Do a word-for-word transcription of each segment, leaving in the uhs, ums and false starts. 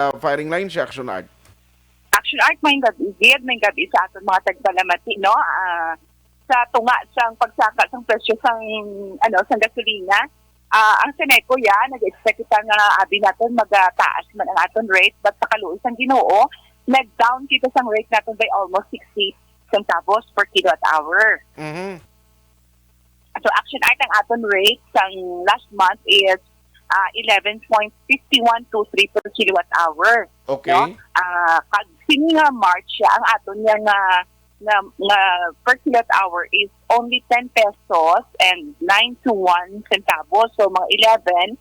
ah, firing line si Action Art. Action Art, may gabi gid, may gabi sa aton mga tagpalamati, no? Ah, sa tunga sang pagsaka sang presyo sang, ano, sang gasolina, ah, ang Seneco, ya, nag-expect kita nga abi naton magataas man ang aton rate, but sa kaluoy sang Ginoo, nag-down kita sang rate naton by almost sixty centavos per kilowatt hour. Mhm. So, Action Art, ang aton rate sang last month is, ah, eleven point fifty one two three per kilowatt hour. Okay. No? Ah, kag sini nga March, ya, ang aton nga, nga, nga, nga per kilowatt hour is only ten pesos and ninety one centavos. So, mga eleven,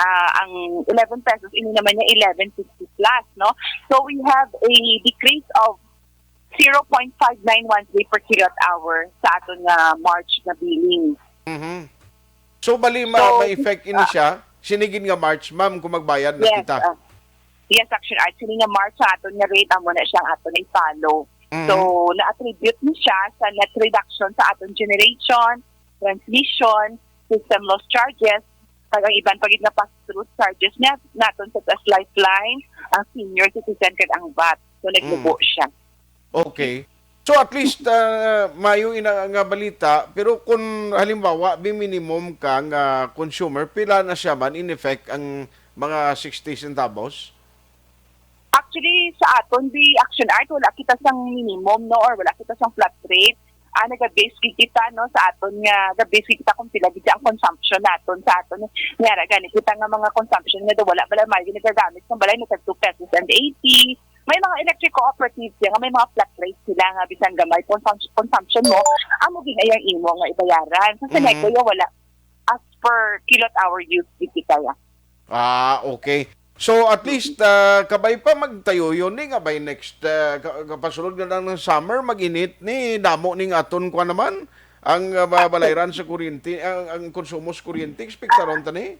ah, ang eleven pesos, ini naman niya eleven fifty plus, no? So, we have a decrease of zero point five nine one three per kilowatt hour sa aton nga March nga billing. Mhm. So, bali, ma-, So, ma-effect ini ah, siya, sini gid nga March, ma'am, kung magbayad na yes, kita. Ah, yes, Action Art. Sini nga March ang aton nga rate, amo na siya ang aton i-follow. Mhm. So, na-attribute ni siya sa net reduction sa aton generation, transmission, system loss charges, kag ang iban pa gid nga pass-through charges niya naton, such as Lifeline, ang senior citizen, kag ang vat. So, naglubo Mm. siya. Okay. So, at least, ah, mayo ina nga balita, pero kung halimbawa, bi-minimum ka nga consumer, pila na siya man, in effect, ang mga sixty centavos? Actually, sa aton, the Action Art, wala kita sang minimum, no, or wala kita sang flat rate. Ah, naga-base gid kita, no, sa aton nga, ga-base gid kita kung pila gid ang consumption naton sa aton. Nyara gani kita nga mga consumption nga daw wala bala may ginagamit sa balay, nagtag two pesos and eighty. May mga electric cooperatives yan nga may mga flat rate sila nga bisan gamay consum-, consumption mo, amo gid ay ang imo nga ibayaran. Sa Mhm. Seneco, ya, wala. As per kilowatt hour use, di kita, ya. Ah, okay. So, at least, ah, kabay pa magtayuyon ni nga by next, ah, ka-, kapasulod nga lang ng summer, mag-init ni, damo ning aton kwa naman, ang, ah, ba-, balayran sa kuryente, ang, ang konsumo sa kuryente, ekspektaron ta ni?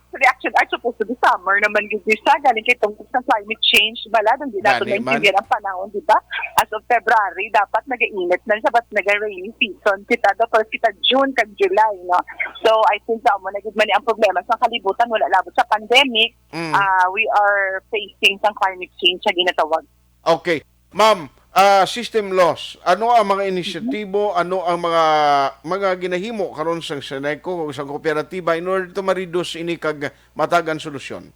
Actually, Action Art, supposed to be summer naman gid siya. Galing kay tungkol sa climate change, bala, doon di nato Gani man. naintindihan ang panahon, di ba? As of February, dapat nag-init na siya, but nag-rainy season kita, daw first kita June kag July, no? So, I think, sa mo na gid man ang problema sa kalibutan, wala labot sa pandemic. Mm. Ah, we are facing sang climate change sa ginatawag. Okay. Ma'am, ah, system loss, ano ang mga inisyatibo, ano ang mga, mga ginahimo karon sang Seneco o sang kooperatiba in order to ma-reduce ini kag matagan solusyon?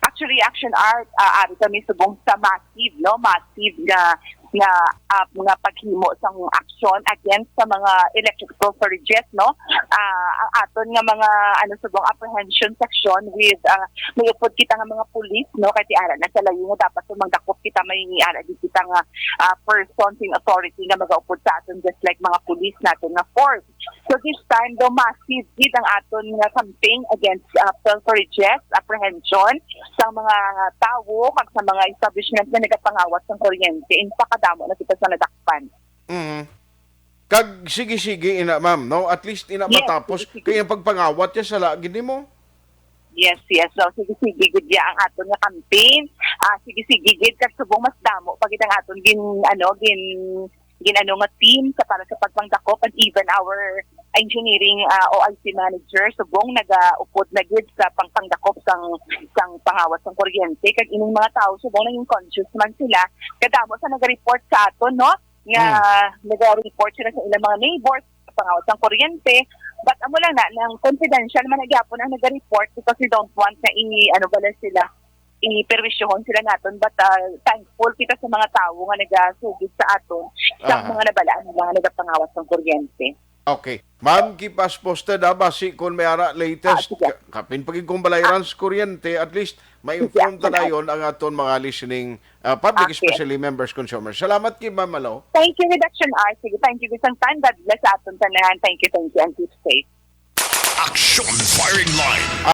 Actually, Action Art, ah, ari kami subong sa massive, no? Massive nga, nga, ah, nga paghimo sang aksyon against sa mga electric storage, no? Ah, ang aton nga mga, ano, subong apprehension section with, ah, may upod kita nga mga pulis, no? Kay ti ara na sa layo nga dapat kung magdakop kita, may ara di kita nga, ah, person sing authority nga magaupod sa aton, just like mga pulis naton nga force. So this time, daw massive gid ang aton nga campaign against, ah, pilferages, apprehension sa mga tawo kag sa mga establishment nga nagapangawat sang kuryente. In fact, kadamo na kita sa nadakpan. Mhm. Kag sige-sige ina, ma'am, no? At least ina Yes, matapos. Sige-sige. Kay ang pagpangawat ya sala gid nimo. Yes, yes. So, sige-sige gid ya ang aton nga campaign. Ah, sige-sige gid, kag subong mas damo pa gid ang aton gin-, ano, gin-, gin-ano nga team sa, para sa pagpangdakop, and even our engineering, ah, O I C manager subong nagaupod na gid sa pangpangdakop sang, sang pangawat sang kuryente. Kag ining mga tawo subong naging conscious man sila. Kadamo sa naga-report sa aton, no, nga Hmm. naga-report sila sa ilang mga neighbors sa pangawat sang kuryente. But amo lang na, nang confidential man na gyapon ang naga-report because we don't want na i-, ano bala sila, iperwisyohon sila naton. But, ah, thankful kita sa mga tawo nga nagasugid sa aton sa Aha. mga nabalaan nga mga nagapangawat sang kuryente. Okay. Ma'am, keep us posted, ha, basi kung may ara latest, Ah, sige. ka-, kapin pa gid kung balayran sa kuryente, at least ma-inform Sige, ta sige. dayon ang aton mga listening, ah, public, Okay. especially members, consumers. Salamat kay Ma'am Malo. Thank you, Redaction R. Sige, thank you, isang time. God bless sa aton tanan. Thank you, thank you, and keep safe. Action Firing Line.